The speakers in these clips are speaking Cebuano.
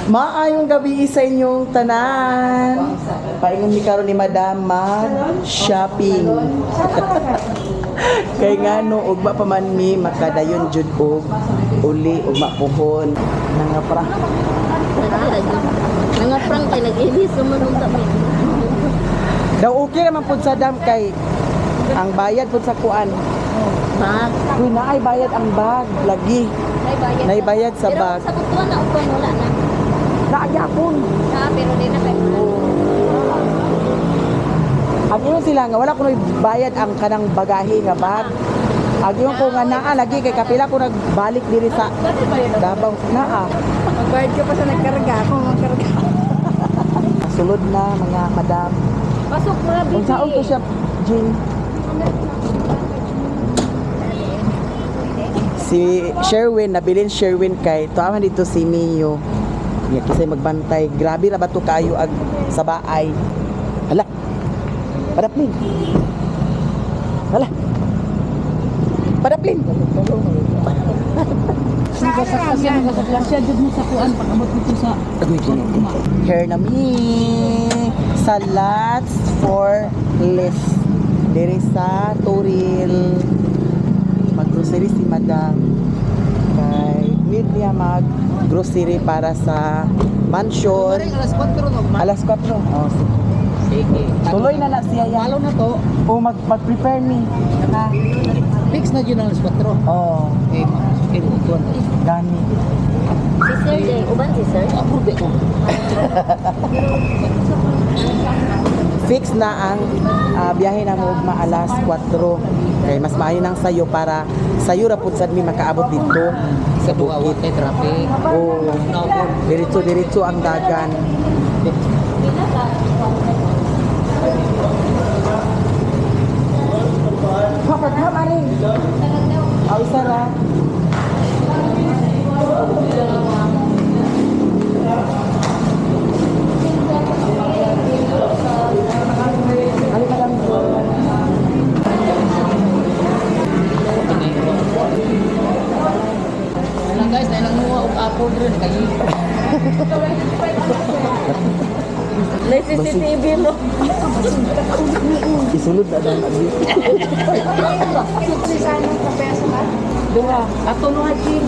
Maayong gabi sa inyong tanan. Paingon ni karon ni Madam mag shopping. Kay ngano, ugma pa man mi makadayon jud og uli ugma puhon nangapra. Nangaprank kay nag-ilis naman ang kami. Daw okay naman pud sa dam kay ang bayad pud sa kuan. Bag. Uy, naay bayad ang bag lagi. Nay bayad. Nay bayad sa pero bag. Sa butuan na upan wala na. Naayapon. Ah, pero di na kay Ang ingon sila nga wala kunoy bayad ang kanang bagahe nga bag. Ang ingon ko nga naa lagi kay kapila ko nagbalik diri sa Davao naa. Magbayad ka pa sa nagkarga. Ako magkarga. Sulod na mga madam. Pasok mga bibi. Unsaon to siya, Jean? Si Sherwin, nabilin Sherwin kay tuaman dito si Mio. Nya kisay magbantay. Grabe ra ba to kayo ag sa baay. Hala. Padaplin. Hala. Padaplin. Siya jud mo sa kuan pag abot dito sa Agoy, Jean. Here na mi sa Lots for Less. Diri sa Toril. Mag-grocery si Madam. Kay need niya mag-grocery para sa mansion. Alas 4 no. Alas 4. Oh, sige. Sige. Tuloy na na siya yan. Follow na to. O mag-prepare me. Na. Fix na jud ang alas 4. Oh, Eh, okay, butuan. gani. Si Sir Jay, uban si Sir. Approve ko. Fix na ang biyahe na mo ugma alas 4. Kay mas maayo nang sayo para sayo ra pud sad mi makaabot dito Sa duha wa kay traffic. Oh, No, po. diretso diretso ang dagan. Kapag ha, Maring. Aw, isa ra. Ali, Madam. Lang guys, dahil lang mo og apple rin kay. May CCTV mo. Isulod na daw. Duha. Ato no hajin.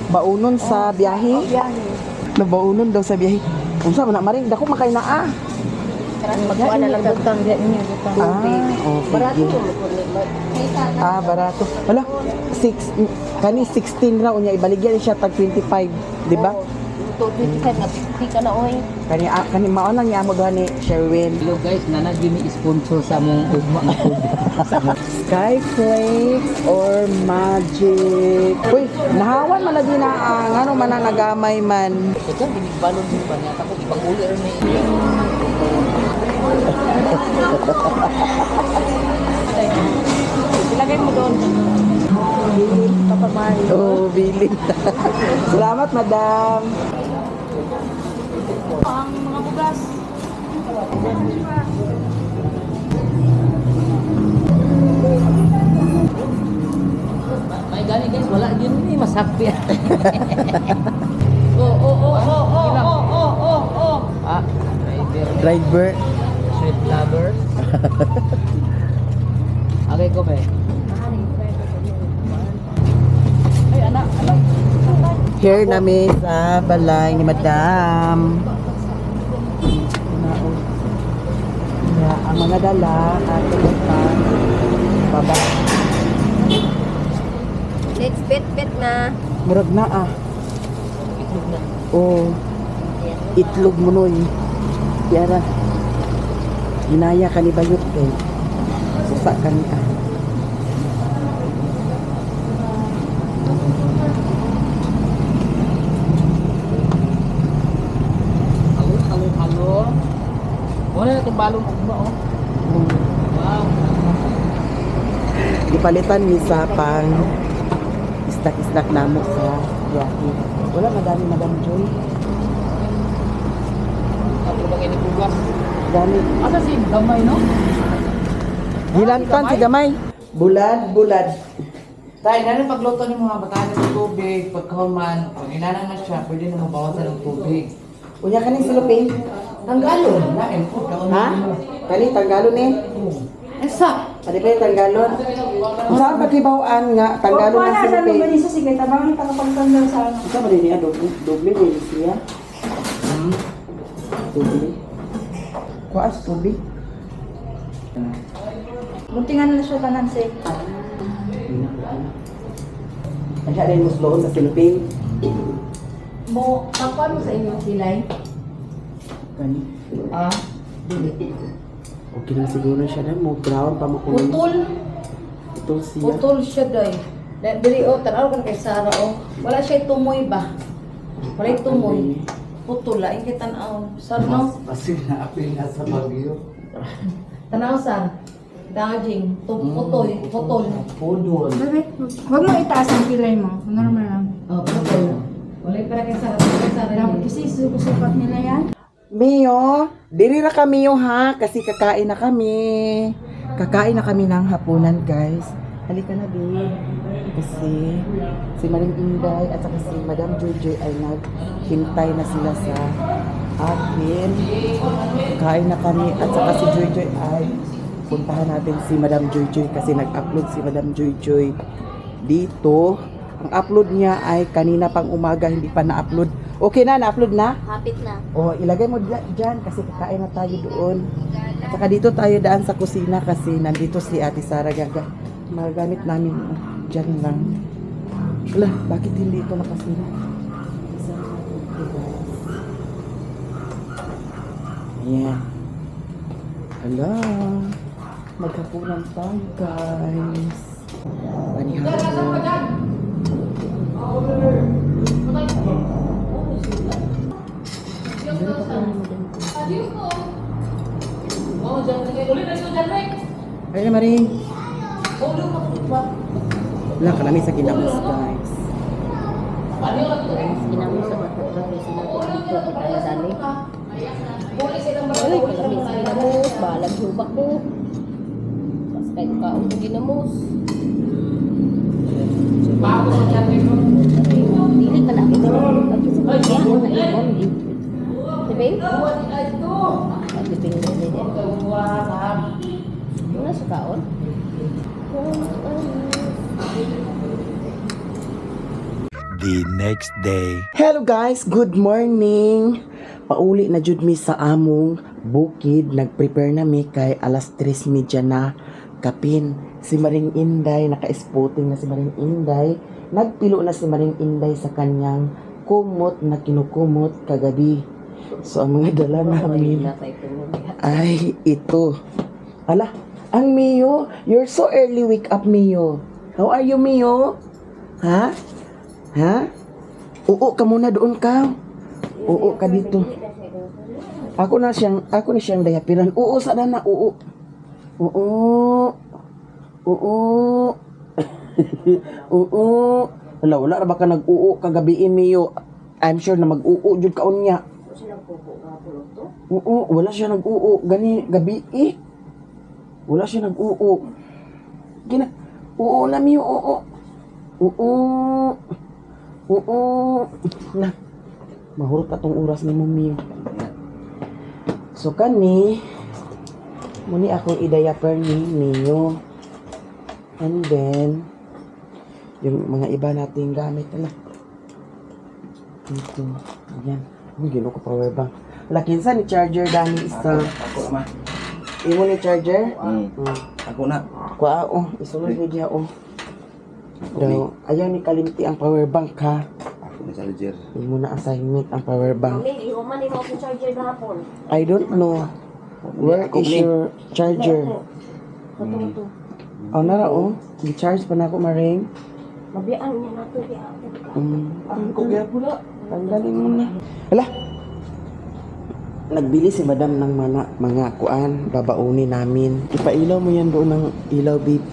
Baunon sa biyahe? Nabaunon daw sa biyahe. Unsa man na, Maring? Dako man kay naa. Magkuha na lang butang diyan niyo butang. Ah, oh, Barato. sige. Ah, barato. Wala, six, kani 16 ra unya ibaligyan siya tag 25, di ba? To 25 na 50 ka na oy. Kani kani mao lang niya mo duha ni Sherwin. Hello guys, nana gini sponsor sa among ugma nga tubig. Skyflakes or Magic. Uy, nahawan man lagi na ang ano man ang nagamay man. Ito gini balon din ba niya ako ipag-uli ra ni. Ilagay mo doon. Oh, bilin. Salamat, madam. Ang mga bugas. May gani guys, wala gyud ni masakti. Oh. Ah, driver. Driver. Sweet lover. Okay ko be. Here nami sa balay ni Madam. Ya, ang mga dala at pa baba. Let's bit bit na. Murag na ah. Itlog na. Oh, itlog mo noy. Yara. Ginaya ka ni Bayot kay. Susa ka ni ah. Halo, halo, halo. Wala na itong balon ugma oh. Wow. Ipalitan mi sa pang isdak-isdak namo sa biyahe. Wala madami, Madam Joy. Ako ba kay ni bugas? Dami. Asa si gamay no? Gilantan si Gamay. Bulad, bulad. Tay, na pagluto ni mga bataan ng tubig, pagkahuman, pag inana na siya, pwede na mabawasan ng tubig. Unya kaning silupin. Tanggalon, lain po. Kaon Ha? Kani tanggalon eh. Esa! Adi pa yung tanggalon. Unsa ang paghibaw-an nga tanggalon Wala ang sa silupin? lugar niya, sige, tabangan takapagtanggal sa ano. Unsa ba din niya doble doble din siya? Doble. Kuas tubig. Buntingan na siya tanan, sir. Asya din musloon sa silupin. Mo, kakuan mo sa inyong kilay? Kani. Ah, dili. Okay lang siguro siya na mo brown pa mo kuno. Putol. Putol siya. Putol siya day. Dili oh, tanaw ka na kay Sara oh. Wala siya tumoy ba? Wala tumoy. Putol lain kay tan-aw. Sar no? Kasi naapil na sa Bagyo. Tanaw sar. Daging, putoy, putol. Pudol. Bebe, huwag mo itaas ang kilay mo. Normal lang. Oh, putol. Wala para kay Sara, kay Sara. Dapat kasi susukat nila yan. Mio, diri ra kami yo ha kasi kakain na kami. Kakain na kami ng hapunan, guys. Halika na, babe. Kasi si Maring Inday at saka si Madam Jojo ay naghintay na sila sa akin. Kain na kami at saka si Joy ay puntahan natin si Madam Joy kasi nag-upload si Madam Joy dito. Ang upload niya ay kanina pang umaga, hindi pa na-upload. Okay na, na-upload na? Hapit na. O, ilagay mo dyan kasi kakain na tayo doon. At saka dito tayo daan sa kusina kasi nandito si Ate Sara Gaga. Magagamit namin oh, dyan lang. Wala, bakit hindi ito makasira? Isa natin ito, guys. Ayan. Hala. Maghapunan tayo, guys. Panihapon. Ayun na, Maring. Wala, kalami sa ginamos, guys. Ginamo sa bato sila dito kita dali. Uy, kalami sa ginamos, balag hubak ko. Mas kay kaon sa ginamos. Dili ka na kita. Kaya mo na ikon. Diba? Pagdating na nila. Wala sa kaon. The next day. Hello guys, good morning. Pauli na jud mi sa among bukid. Nag-prepare na mi kay alas 3:30 na kapin. Si Maring Inday, naka-spotting na si Maring Inday. Nagpilo na si Maring Inday sa kanyang kumot na kinukumot kagabi. So ang mga dala namin ay ito. Ala, ang Mio, you're so early wake up, Mio. How are you, Mio? Ha? Ha? Oo ka muna doon ka. Oo ka dito. Ako na siyang dayapiran. Oo sa na, oo. Oo. Oo. Oo. Wala, wala ra ba ka nag-oo kagabi, Mio? I'm sure na mag-oo jud ka unya. Oo, wala siya nag-oo. Gani, gabi eh. Wala siya nag-oo. Gina, oo na Mio, oo. Oo. Oo. Na. Mahurot atong oras ni mo, Mio. So kani, muni akong i-diaper ni Mio. And then, yung mga iba nating gamit. Ala. Ito. Ayan. Uy, gino ko power bank. Ala, kinsa ni charger dani isa. Ako ma. Imo ni charger? Mm. Ako na. Kuha, oh. Isulod ni diya, oh. Daw, ayaw ni kalimti ang power bank, ha. Ako na charger. Imo na assignment ang power bank. Mami, ihuman mo akong charger gahapon. I don't know. Where Ako is ni. your charger? Ito, ito. Oh, nara, oh. Gi-charge pa na ako, Maring. Mabiyaan niya nato gihapon. Ako gyapon na. Tanggalin mo na. Hala. Nagbili si Madam ng mana, mga kuan, babaunin namin. Ipailaw mo yan doon ng ilaw, babe.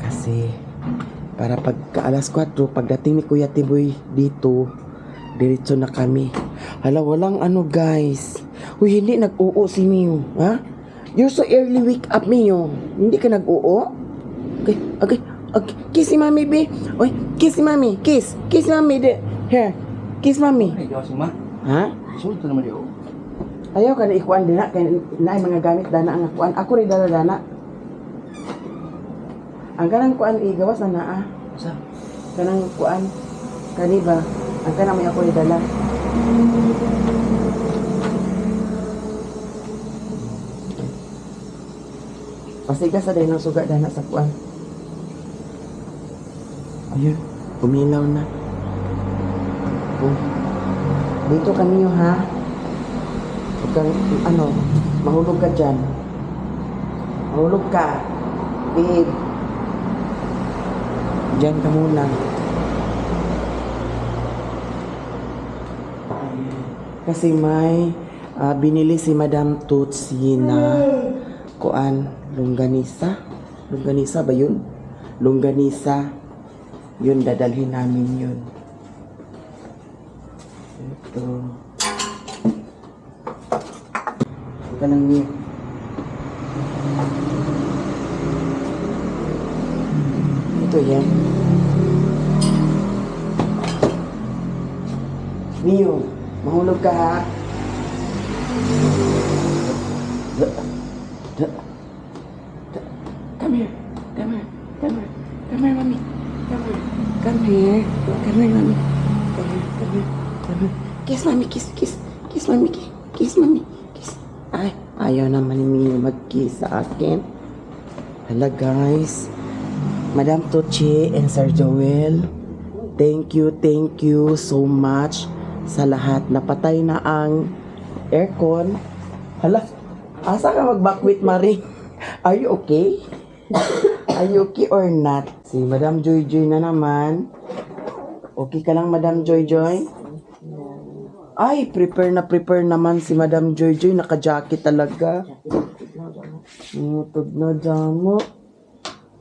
Kasi, para pagka alas 4, pagdating ni Kuya Tiboy dito, diretso na kami. Hala, walang ano, guys. Uy, hindi nag-oo si Mio. Ha? You're so early wake up, Mio. Hindi ka nag-oo? Okay, okay, okay. Kiss si Mami, B. Oy, kiss si Mami. Kiss. Kiss Mami. De. Here. Kiss Mami. Ay, gawas mo ma. Ha? Sulod na naman di oh. Ayaw ka na ikuan din na. Kay naay mga gamit dana ang akuan. Ako rin dala dana. Ang kanang kuan igawas na naa. Sa? Kanang kuan. Kani ba? Ang kanang may ako rin dala. Pasiga sa dahil ng suga dana sa kuan. Ayun, umilaw na. Oh. Dito kami yun ha. Huwag kang, ano, mahulog ka dyan. Mahulog ka. Babe. Diyan ka muna. Ayan. Kasi may binili si Madam Tutsi na kuan, longganisa. Longganisa ba yun? Longganisa. Yun, dadalhin namin yun. Ito. Huwag ka lang niya. Ito yan. Mio, mahulog ka ha. Da, da, da. Come here, come here, come here, come here, mommy. Come here, come here, come here, mommy. Come here, come here, come here. Kiss, mommy, kiss, kiss, kiss, mommy, kiss, kiss, mommy, kiss. Ay, ayaw naman ni Mio mag-kiss sa akin. Hala, guys. Madam Toche and Sir Joel, thank you so much sa lahat. Napatay na ang aircon. Hala, asa ka mag-backwit, Marie? Are you okay? Are you okay or not? Si Madam Joy Joy na naman. Okay ka lang, Madam Joy Joy? Ay, prepare na prepare naman si Madam Joy Joy. Naka-jacket talaga. Ngutog na damo.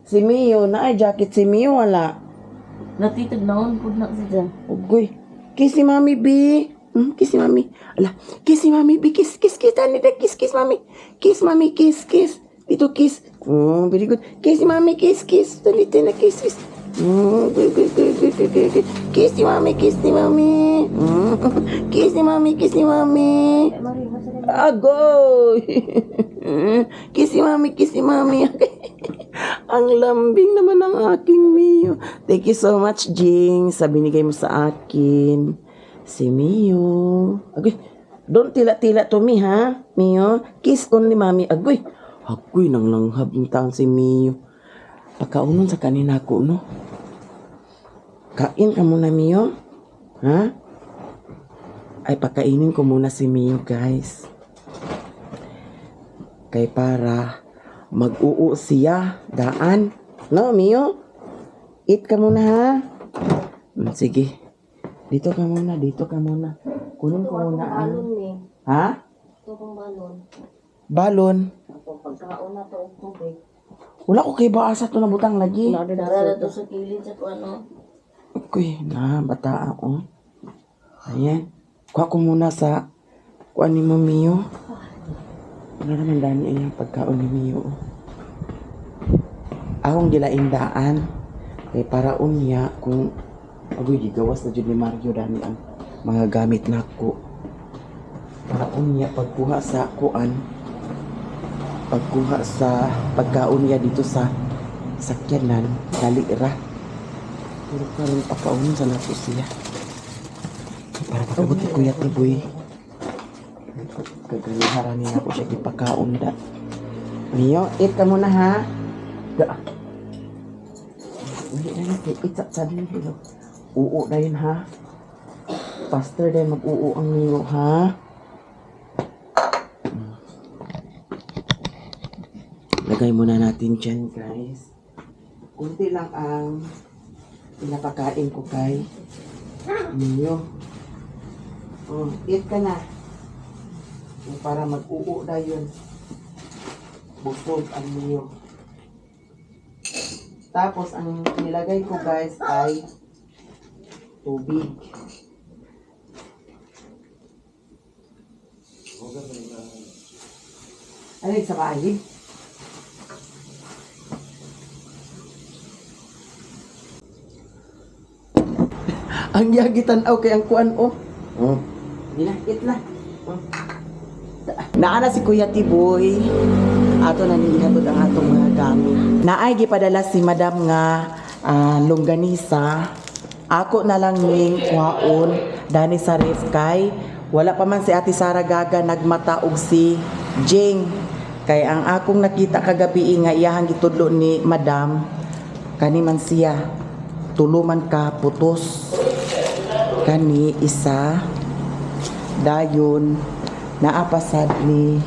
Si Mio, na ay jacket si Mio, wala. Natitid na pud na siya. Ugoy. Kiss si Mami B. Kiss si Mami. Ala, kiss si Mami B. Kiss, kiss, kiss. Tani da, kiss, kiss, Mami. Kiss, Mami, kiss, kiss. Dito, kiss. Oh, very good. Kiss si Mami, kiss, kiss. Dali, na, kiss, kiss. Good, good, good, good, good, good, good. Kiss si Mami, kiss si Mami. Kiss si Mami, kiss si Mami. Agoy! Kiss si Mami, kiss si Mami. Ang lambing naman ng aking Mio. Thank you so much, Jing, sa binigay mo sa akin. Si Mio. Agoy, don't tila-tila to me, ha? Mio, kiss only Mami. Agoy, agoy, nang langhab ng taon si Mio. Pagkaunon sa kanina ko, no? Kain ka muna, Mio. Ha? Ay, pakainin ko muna si Mio, guys. Kay para mag-uu siya daan. No, Mio? Eat ka muna, ha? Sige. Dito ka muna, dito ka muna. Kunin ko muna ang... ni. Ha? Ito kong balon. Balon. Ako pagkaon na to og tubig. Wala ko kay baasa to nabutang lagi. Dara to sa kilid sa ko ano. Okay, na, bata ako. Ayan. Kuha ko muna sa kuha ni mo, Mio. Ano naman dami ang pagkaon ni Mio. Oh. Akong gilaing daan. Kay para unya kung agoy gigawas na jud ni Mario dani ang mga gamit nako. Para unya pagkuha sa kuan, pagkuha sa pagkaon niya dito sa sakyanan, dali ra. Pero karon pakaon sa nato siya. Para pagkabot ni Kuya Tiboy. Kagaliharan niya ako siya gipakaon da. Mio, eat ka muna ha. Da. Uli na natin. Eat sa sabi niyo. Oo na yun ha. Faster din mag-oo ang Mio ha. Lagay muna natin dyan, guys. Kunti lang ang pinapakain ko kay Mio. Oh, eat ka na. Yung para mag-uo na yun. Busog ang Mio. Tapos, ang nilagay ko, guys, ay tubig. Ano yung sa bahay? Ang iyang gitan-aw kay ang kuan oh. Oh. Di na, it na. Oh. Naa na si Kuya Tiboy. Ato na ni ihatod ang atong mga gamit. Naay gipadala si Madam nga longganisa. Ako na lang ning kuhaon dani sa ref kay wala pa man si Ate Sara Gaga nagmata og si Jing. Kay ang akong nakita kagabi nga iyahang gitudlo ni Madam kani man siya tuluman ka putos kani isa dayon naapasad ni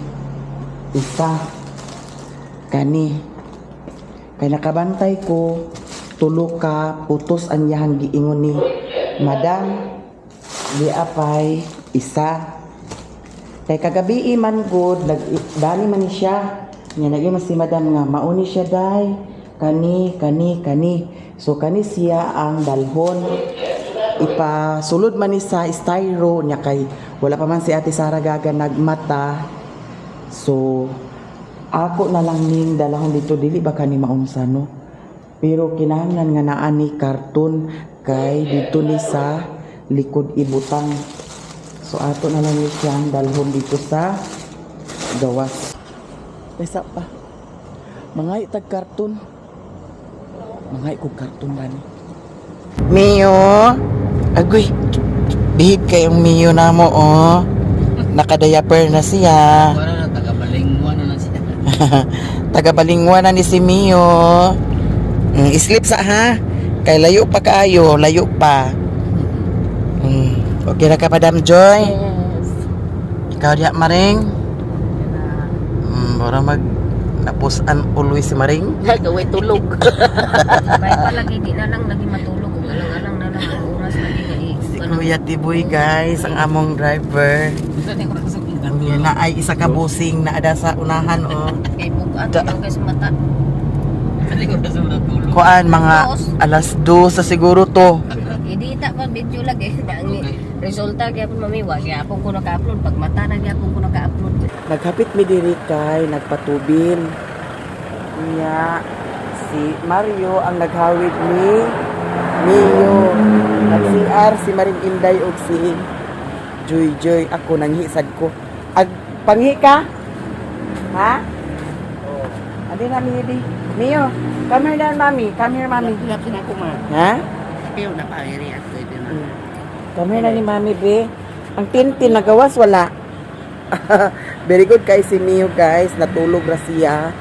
isa kani kay nakabantay ko tulo ka putos ang iyahang giingon ni Madam giapay isa kay kagabi man good nag dani man ni siya nya nag si Madam nga mauni siya day kani kani kani so kani siya ang dalhon ipasulod man ni sa styro niya kay wala pa man si Ate Sara Gaga nagmata so ako na lang ning dalahon dito dili ba kani maunsa no pero kinahanglan nga naa ni karton kay dito ni sa likod ibutang so ato na lang ni siyang dalhon dito sa gawas Kaysa pa mga itag karton mga ikog karton gani Mio agoy bihib kayong Mio na mo oh nakadayaper na siya. Wala na taga-balingwa na na siya. Taga-Balingwa na ni si Mio. Sleep sa ha. Kay layo pa kaayo, layo pa. Okay na ka, Madam Joy? Yes. Ikaw diha, Maring? Bora mag napusan always si Maring. Gaway tulog. May palagi di na lang lagi matulog kung alang-alang na lang ang oras lagi nga i Si Kuya Tiboy, guys, ang among driver. Ang na ay isa ka busing na ada sa unahan oh. Kay bugat lang kay sa mata. Kuan mga 2:00 sa siguro to. Idita pa video lagi ang resulta gyapon mami wa gyapon ko naka-upload pag mata na gyapon ko naka-upload. Naghapit mi diri kay nagpatubin. Niya si Mario ang naghawid ni Mio. Nag-CR si Maring Inday og si Joy Joy ako nanghisad ko. Ag panghi ka? Ha? Adi na Mio di. Mio, come here down, mami. Come here, mami. Ha? Come here na ni mami, be. Ang tintin nagawas wala. Very good kay si Mio, guys. Natulog ra siya.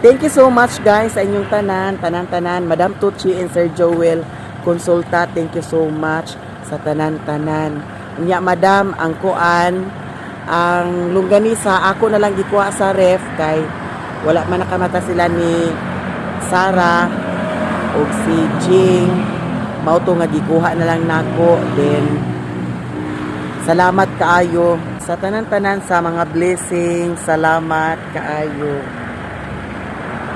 Thank you so much, guys, sa inyong tanan, tanan-tanan. Madam Tucci and Sir Joel Consulta, thank you so much sa tanan-tanan. Nya, Madam, ang kuan, ang longganisa, ako na lang gikuha sa ref kay wala man nakamata sila ni Sarah og si Jing. Mao to nga gikuha na lang nako. Then, salamat kaayo sa tanan-tanan sa mga blessing. Salamat kaayo.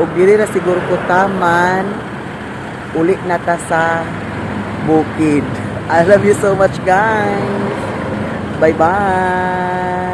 Ug diri ra siguro ko taman uli na ta sa bukid. I love you so much, guys. Bye-bye.